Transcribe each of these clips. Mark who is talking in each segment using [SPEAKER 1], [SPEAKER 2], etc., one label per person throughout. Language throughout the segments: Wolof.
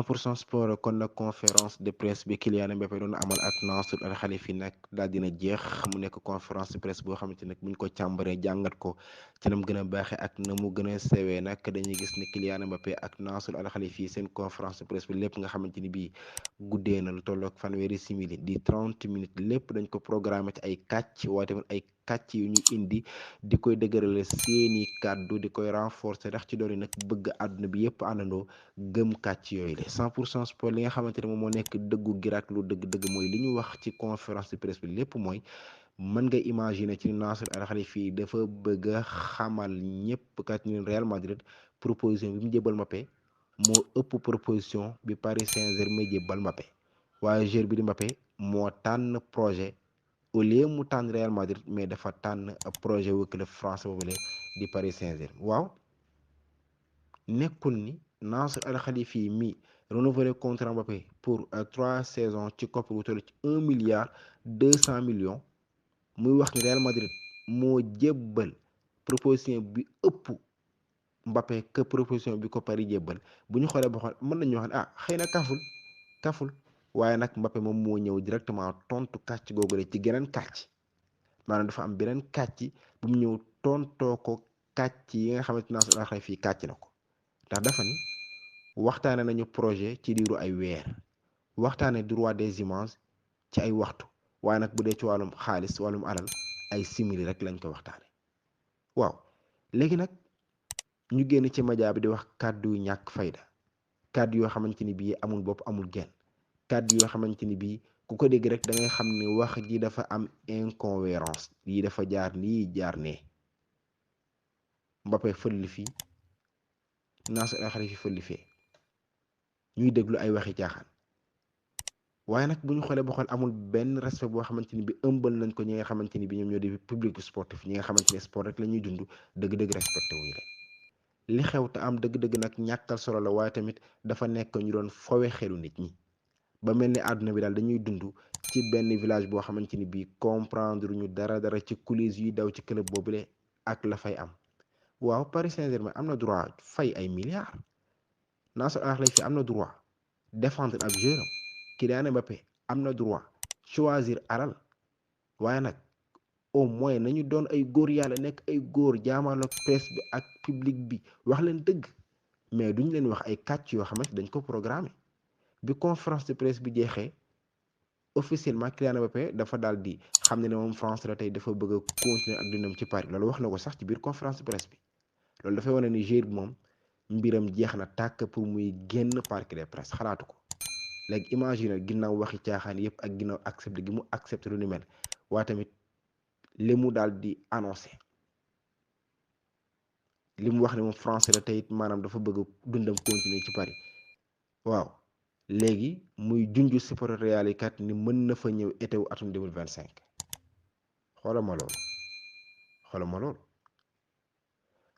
[SPEAKER 1] 100% sport kon nag conférence de presse bi Kylian Mbappé doon amal ak Nasser Al Khelaifi nag daal dina jeex mu nekk conférence de presse boo xamante nag buñ ko càmbaree jàngat ko ci na mu gën a baaxee ak na mu gën a sewee nag dañuy gis ni Kylian Mbappé ak Nasser Al Khelaifi seen conférence de presse bi lépp nga xamante ni bii guddee na lu tolloog fanweeri simili di 30 minutes lépp dañ ko programmé ci ay kàcc waaye tamit ay kàcc yu ñu indi di koy dëgërale seeni kàddu di koy renforcer ndax ci doon nag bëgg àdduna bi yépp àndandoo gëm kàcc yooyu la 100% sport li nga xamante ne moom moo nekk dëggu giraak lu dëgg-dëgg mooy li ñu wax ci conférence de presse bi lépp mooy mën nga imaginer ci Nasser Al Khelaifi dafa bëgg a xamal ñëpp kat ni Real Madrid proposition bi mu jébal Mbappé moo ëpp proposition bi Paris Saint-Germain jébbal Mbappé waaye joueur bi di Mbappé moo tànn projet au lieu mu tànn Real Madrid mais dafa tànn projet wu club français boobule di Paris Saint-Germain waaw nekkul ni Nasser Al Khelaifi mi renouvelé contrat Mbappé pour 3 saisons ci koppar gu toll ci 1,2 milliard muy wax ni Real Madrid moo jébbal proposition bi ëpp Mbappé que proposition bi ko Paris jébbal bu ñu xoolee ba xool mën nañu wax ne xëy na kaful waaye nag Mbappé moom moo ñëw directement tontu kàcc googu ci geneen kàcc maanaam dafa am beneen kàcc bu mu ñëw tontoo ko kàcc yi nga xamante Nasser Al Khelaifi kàcc na ko ndax dafa ni waxtaane nañu projet ci diiru ay weer waxtaane droit des images ci ay waxtu waaye nag bu dee ci wàllum xaalis wàllum alal ay simili rek lañ ko waxtaane waaw léegi nag ñu génn ci média bi di wax kàddu yu ñàkk fayda kàddu yoo xamante ni bii amul bopp amul genn kàddu yoo xamante ni bii ku ko dégg rek da ngay xam ne wax ji dafa am incohérence lii dafa jaar nii jaar nee Mbappé fëlli fii Nasser Al Khelaifi fëlli fee ñuy déglu ay waxi caaxaan waaye nag bu ñu xoolee ba xool amul benn respect boo xamante ni bi ëmbal nañ ko ñi nga xamante ni bi ñoom ñoo di public sportif ñi nga xamante ne sport rek la ñuy dund dëgg-dëgg respecté wuñu leen li xew te am dëgg-dëgg nag ñàkkal solo la waaye tamit dafa nekk ñu doon fowe xelu nit ñi ba mel ni àdduna bi daal dañuy dund ci benn village boo xamante ni bii comprendre ñu dara ci coulisses yuy daw ci club boobule ak la fay am waaw Paris Saint-Germain am na droit fay ay milliards Nasser Al Khelaifi am na droit défendre ab joueuram Kylian Mbappé am na droit choisir alal waaye nag au moins nañu doon ay góor yàlla nekk ay góor jaamaarloog presse bi ak public bi wax leen dëgg mais duñ leen wax ay kàcc yoo xamante dañ ko programmé bi conférence de presse bi jeexee officiellement Kylian Mbappé dafa daal di xam ne moom France la tey dafa bëgg a continuer ak dundam ci Paris loolu wax na ko sax ci biir conférence de presse bi loolu dafay wane ni joueur bi moom mbiram jeex na tàkk pour muy génn parc des presse xalaatu ko léegi imagine ginnaaw waxi caaxaan yëpp ak ginnaaw accepté gi mu accepté lu ni mel waaye tamit li mu daal di annoncé li mu wax ne moom français la tey it maanaam dafa bëgg dundam continuer ci Paris waaw léegi muy junj supporter Real yi kat ni mën na fa ñëw été wu atum 2025 xoolal ma loolu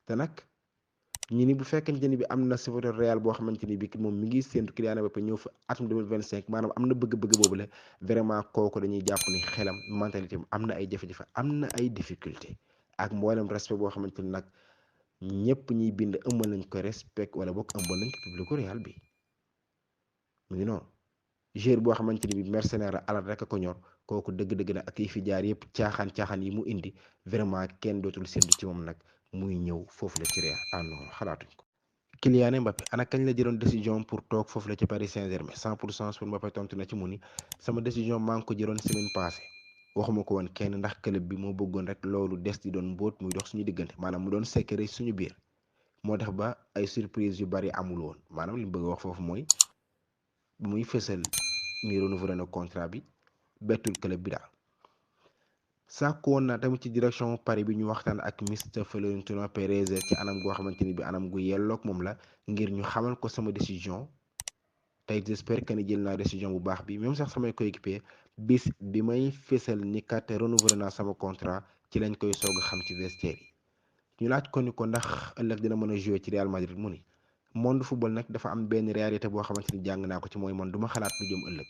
[SPEAKER 1] te nag ñi ni bu fekkente ni bi am na supporter Real boo xamante ni bi moom mi ngi séntu Kylian Mbappé ñëw fa atum 2025 maanaam am na bëgg-bëgg boobu la vraiment kooku dañuy jàpp ni xelam mentalité am na ay jafe-jafe am na ay difficulté ak mboolem respect boo xamante ni nag ñëpp ñiy bind ëmbal nañ ko respect wala boog ëmbal nañ ko public Real bi mu ngi noonu joueur boo xamante ni bi mercenaire alal rek a ko ñor kooku dëgg-dëgg na ak yi fi jaar yëpp caaxaan yi mu indi vraiment kenn dootul séntu ci moom nag muy ñëw foofu la ci Real non xalaatuñ ko. Kylian Mbappé ana kañ la jëloon décision pour toog foofu la ci Paris Saint-Germain 100% pour Mbappé tontu na ci mu ni sama décision maa ngi ko jëloon semaine passée waxuma ko woon kenn ndax club bi moo bëggoon rek loolu des di doon mbóot muy dox suñu diggante maanaam mu doon secret suñu biir moo tax ba ay surprise yu bari amul woon maanaam li mu bëgg a wax foofu mooy bu muy fësal ni renouvelé na contrat bi bettul club bi daal. sàkku woon na tamit ci direction Paris bi ñu waxtaan ak Mr Florentino Perez ci anam goo xamante ni bi anam gu yelloog moom la ngir ñu xamal ko sama décision tey j'espère que ni jël naa décision bu baax bi même sax samay coéquipier bis bi may fésal ni kat renouvelé naa sama contrat ci lañ koy soog a xam ci vestiaire yi ñu laaj ko ni ko ndax ëllëg dina mën a jouer ci Real Madrid mu ni monde football nag dafa am benn réalité boo xamante ni jàng naa ko ci mooy man du ma xalaat lu jëm ëllëg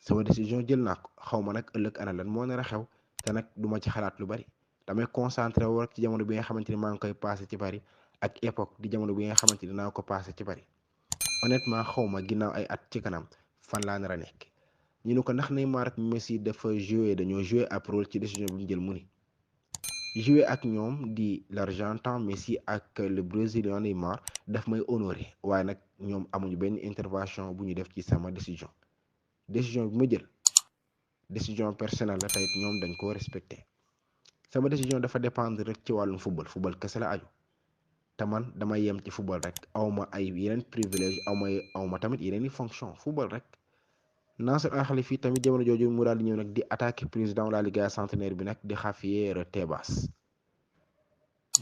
[SPEAKER 1] sama décision jël naa ko xaw ma nag ëllëg ana lan moo nar a xew te nag du ma ci xalaat lu bari damay concentré wu rek ci jamono bi nga xamante ni maa ngi koy passé ci Paris ak époque di jamono bi nga xamante ni dinaa ko passé ci Paris honnêtement xawma ginnaaw ay at ci kanam fan laa nar a nekk. ñu ne ko ndax Neymar ak Messi dañoo joué ab rôle ci décision bi mu jël mu ni joué ak ñoom di l'Argentin Messi ak le Brésilien Neymar daf may honoré waaye nag ñoom amuñu benn intervention bu ñu def ci sama décision bi ma jël décision personnelle la tayit ñoom dañ koo respecté sama décision dafa dépendre rek ci wàllum football kese la aju te man dama yem ci football rek awma ay yeneen privilège awma tamit yeneen i fonction football rek. Nasser Al-Khelaifi tamit jamono jooju mu daal di ñëw nag di attaqué président La Liga centenaire bi nag di Javier Tebas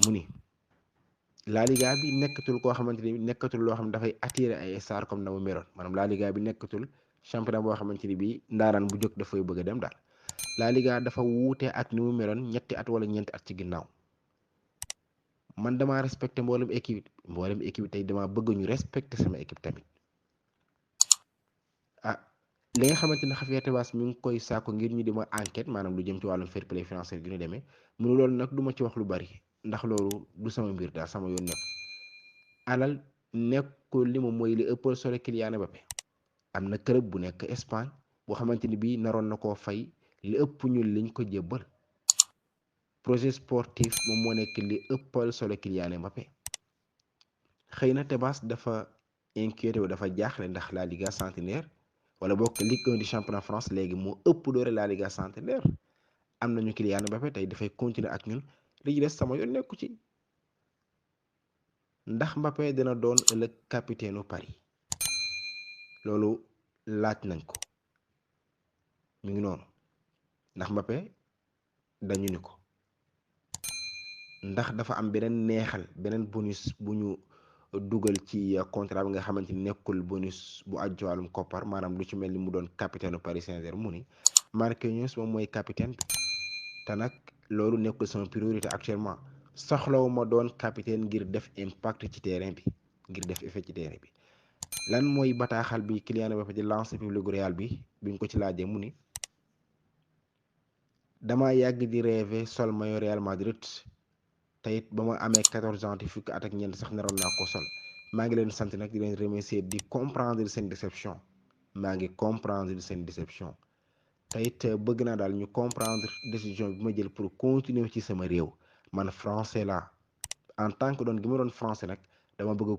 [SPEAKER 1] mu ni La Liga bi nekkatul koo xamante ni nekkatul loo xam ne dafay attiré ay star comme na mu meroon maanaam La Liga bi nekkatul championnat boo xamante ni bii ndaaraan bu jóg dafay bëgg a dem daal La Liga dafa wuute ak ni mu meroon ñetti at wala ñeenti at ci ginnaaw man dama respecté mboolem équipe tey dama bëgg ñu respecté sama équipe tamit li nga xamante ne Javier Tebas mi ngi koy sàkku ngir ñu di ma enquête maanaam lu jëm ci wàllum fair play financier gi ñu demee mënu loolu nag du ma ci wax lu bari ndax loolu du sama mbir daal sama yoon nekk alal nekkul li moom mooy li ëppal solo Kylian Mbappé am na club bu nekk Espagne boo xamante ni bii naroon na koo fay li ëpp ñun liñ ko jébbal projet sportif moom moo nekk li ëppal solo Kylian Mbappé xëy na Tebas dafa inquiété wu dafa jaaxle ndax la Liga centenaire wala bokk Ligue 1 du championnat France léegi moo ëpp doole la Liga centenaire am nañu Kylian Mbappé tey dafay continuer ak ñun li ci des sama yoon nekku ci ndax Mbappé dina doon ëllëg capitaine u Paris loolu laaj nañ ko mu ngi noonu ndax Mbappé dañu ni ko ndax dafa am beneen bonus bu ñu dugal ci contrat bi nga xamante ni nekkul bonus bu aju ci wàllum koppar maanaam lu ci mel ni mu doon capitaine Paris Saint-Germain mu ni Marquinhos moom mooy capitaine bi te nag loolu nekkul sama priorité actuellement soxlawu ma doon capitaine ngir def impact ci terrain bi ngir def effet ci terrain bi lan mooy bataaxal bi Kylian Mbappé di lancé public Real bi biñ ko ci laajee mu ni dama yàgg di rêver sol maillot Real Madrid te it ba ma amee 14 ans te fukki at ak ñeent sax naroon naa ko sol maa ngi leen sant nag di leen remercier di comprendre seen déception maa ngi comprendre seen déception te it bëgg naa daal ñu comprendre décision bi ma jël pour continuer ci sama réew man français la en tant que doon gi ma doon français nag dama bëgg a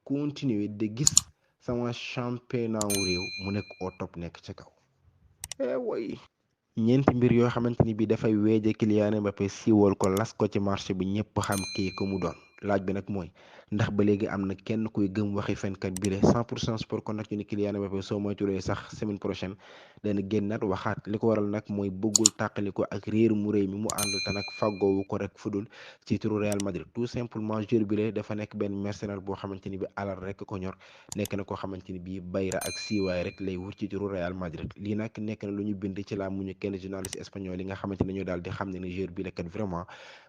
[SPEAKER 1] continuer de gis sama championnat wu réew mu nekk au top nekk ca kaw way ñeenti mbir yoo xamante ni bi dafay weeje Kylian Mbappé siiwal ko las ko ci marché bi ñëpp xam kii ko mu doon laaj bi nag mooy ndax ba léegi am na kenn kuy gëm waxi fenkat bi le 100% sport kon nag ñu ni Kylian Mbappé soo moytuwulee sax semaine prochaine dana génnaat waxaat li ko waral nag mooy bëggul tàqali ko ak réer mu réy mi mu àndal te nag fàggoowu ko rek fudul ci turu Real Madrid tout simplement joueur bi le dafa nekk benn mercenaire boo xamante ni bi alal rek ko ñor nekk na koo xamante ni bii bayra ak siiwaay rek lay wut ci turu Real Madrid lii nag nekk na lu ñu bind ci la muñu kenn journaliste espagnol yi nga xamante ne ñoo daal di xam ne ne joueur bi la kat vraiment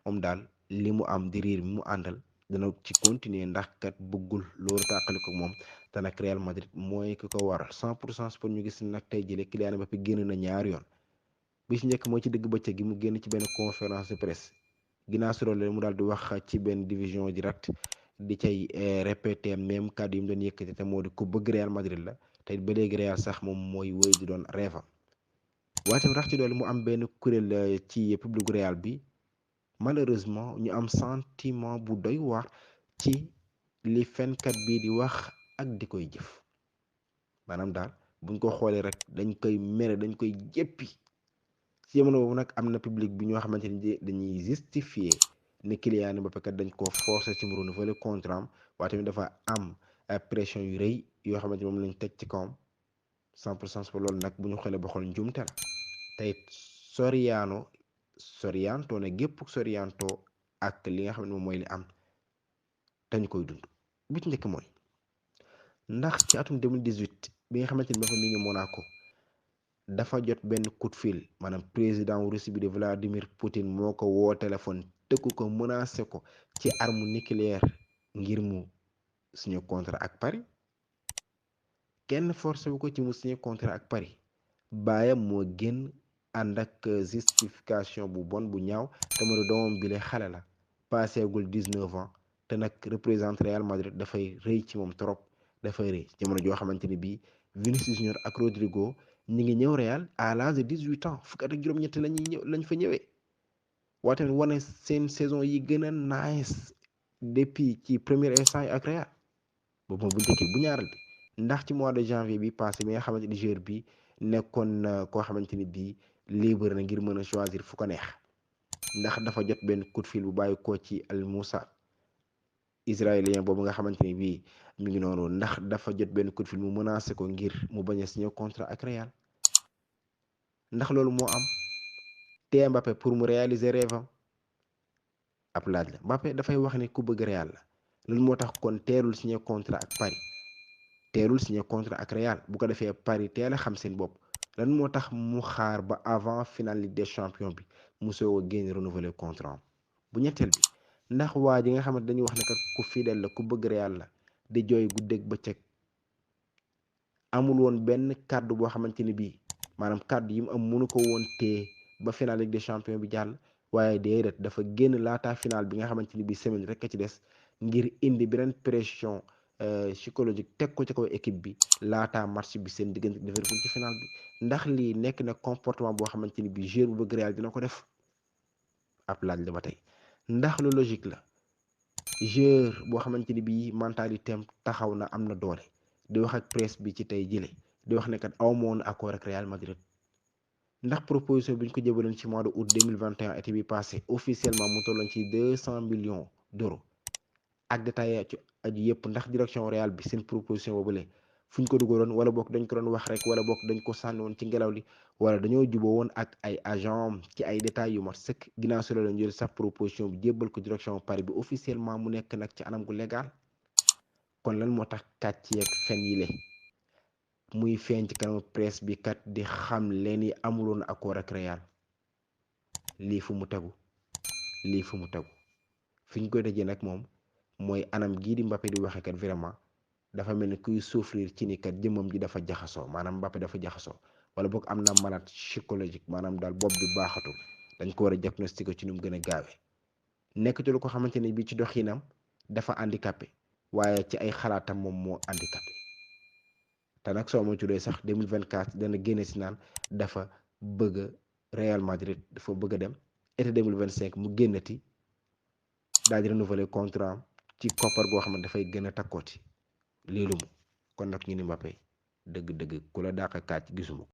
[SPEAKER 1] moom daal li mu am di riir mi mu àndal dana ci continuer ndax kat bëggul loolu tàqali ko moom te nag Real Madrid mooy ki ko waral 100% sport ñu gis nag tey jëlee Kylian Mbappé génn na ñaari yoon bi ci njëkk mooy ci digg bëccëg gi mu génn ci benn conférence de presse ginnaaw si loolu mu daal di wax ci benn division direct di cay répété même kàddu yi mu doon yëkkati te moo di ku bëgg Real Madrid la te ba léegi Real sax moom mooy wéy di doon reefam waaye tamit rax ci doole mu am benn kuréel ci public Real bi malheureusement ñu am sentiment bu doy waar ci li fenkat bii di wax ak di koy jëf maanaam daal buñ ko xoolee rek dañ koy mere dañ koy jéppi ci jamono boobu nag am na public bi ñoo xamante ni dañuy justifier ne Kylian Mbappé kat dañ ko forcer ci mu renouveler contrat am waaye tamit dafa am pression yu rëy yoo xamante moom lañ teg ci kawam 100% pour loolu nag bu ñu xoolee ba xool njuumte la te it Soriano ne gépp Soriano ak li nga xam ne moom mooy li am dañ koy dund bu ci njëkk mooy ndax ci atum 2018 bi nga xamante ni Mbappé mi ngi Monaco dafa jot benn coup de fil maanaam président wu Russie bi de Vladimir Poutine moo ko woo téléphone tëkku ko menacé ko ci arme nucléaire ngir mu signé contrat ak Paris kenn forcé wu ko ci mu signé contrat ak Paris baayam moo génn ànd ak justification bu bon bu ñaaw te mu doomam bi le xale la passeegul 19 ans te nag représente Real Madrid dafay rëy ci moom trop dafay rëy jamono joo xamante ni bii Vinicius Junior ak Rodrigo ñi ngi ñëw Real à l'âge de 18 ans fukk at ak juróom-ñett lañ fa ñëwee waaye tamit wane seen saison yi gën a nice depuis ci première instant yi ak Real boobu mooy bu njëkk bu ñaaral bi ndax ci mois de janvier bi passé mi nga xamante ni joueur bi nekkoon na koo xamante ni bii libre na ngir mën a choisir fu ko neex ndax dafa jot benn coup de fil bu bàyyi ko ci Al Moussa israélien boobu nga xamante ni bii mi ngi noonu ndax dafa jot benn coup de fil mu menacé ko ngir mu bañ a signé contrat ak Real ndax loolu moo am te Mbappé pour mu réaliser rêve am ab laaj la Mbappé dafay wax ni ku bëgg Real la loolu moo tax kon teelul signé contrat ak Paris teelul signé contrat ak Real bu ko defee Paris teel a xam seen bopp lan moo tax mu xaar ba avant finale Ligue des champions bi mu soog a génn renouveler contrat am bu ñetteel bi ndax waa ji nga xamante dañuy wax ne kat ku fidèle la ku bëgg Real la di jooy guddeeg bëccëg amul woon benn kàddu boo xamante ni bii maanaam kàddu yi mu am mënu ko woon téye ba finale Ligue des champions bi jàll waaye déedéet dafa génn laata finale bi nga xamante ni bii semaine rek a ci des ngir indi beneen pression psychologique teg ko ci kaw équipe bi laataa match bi seen diggante Liverpool ci finale bi ndax lii nekk na comportement boo xamante ni bii joueur bu bëgg Real dina ko def ab laaj la ba tey ndax lu logique la joueur boo xamante ni bii mentalité am taxaw na am na doole di wax ak presse bi ci tey jële di wax ne kat aw ma woon accord ak Real Madrid ndax proposition bi ñu ko jëbaloon ci mois de août 2021 été bi passé officiellement mu tolloon ci 200 millions d'euros ak détaillé ci aju yëpp ndax direction Real bi seen proposition boobule fu ñu ko dugaloon wala boog dañ ko doon wax rek wala boog dañ ko sànni woon ci ngelaw li wala dañoo juboo woon ak ay agent ci ay détails yu mat sëkk ginnaaw si loolu jël sax proposition bi jébbal ko direction Paris bi officiellement mu nekk nag ci anam gu légal kon lan moo tax kàcc yeeg fen yi le muy feeñ ci kanamu presse bi kat di xam leen yi amuloon accord ak Real lii fu mu tegu lii fu mu tegu fi ñu koy dajee nag moom mooy anam gii di Mbappé di waxee kat vraiment dafa mel ni kuy souffrir ci ni kat jëmmam ji dafa jaxasoo maanaam Mbappé dafa jaxasoo wala boog am na malade psychologique maanaam daal bopp bi baaxatul dañ ko war a diagnostiquer ci nu mu gën a gaawee nekk ci lu ko xamante ne bii ci doxinam dafa handicapé waaye ci ay xalaatam moom moo handicapé te nag soo moytuwulee sax 2024 dana génne si naan dafa bëgg Real Madrid dafa bëgg a dem été 2025 mu génnati daal di renouveler contrat ci koppar goo xam ne dafay gën a takkooti lii lu mu kon nag ñu ni Mbappé dëgg-dëgg ku la dàq kàcc gisuma ko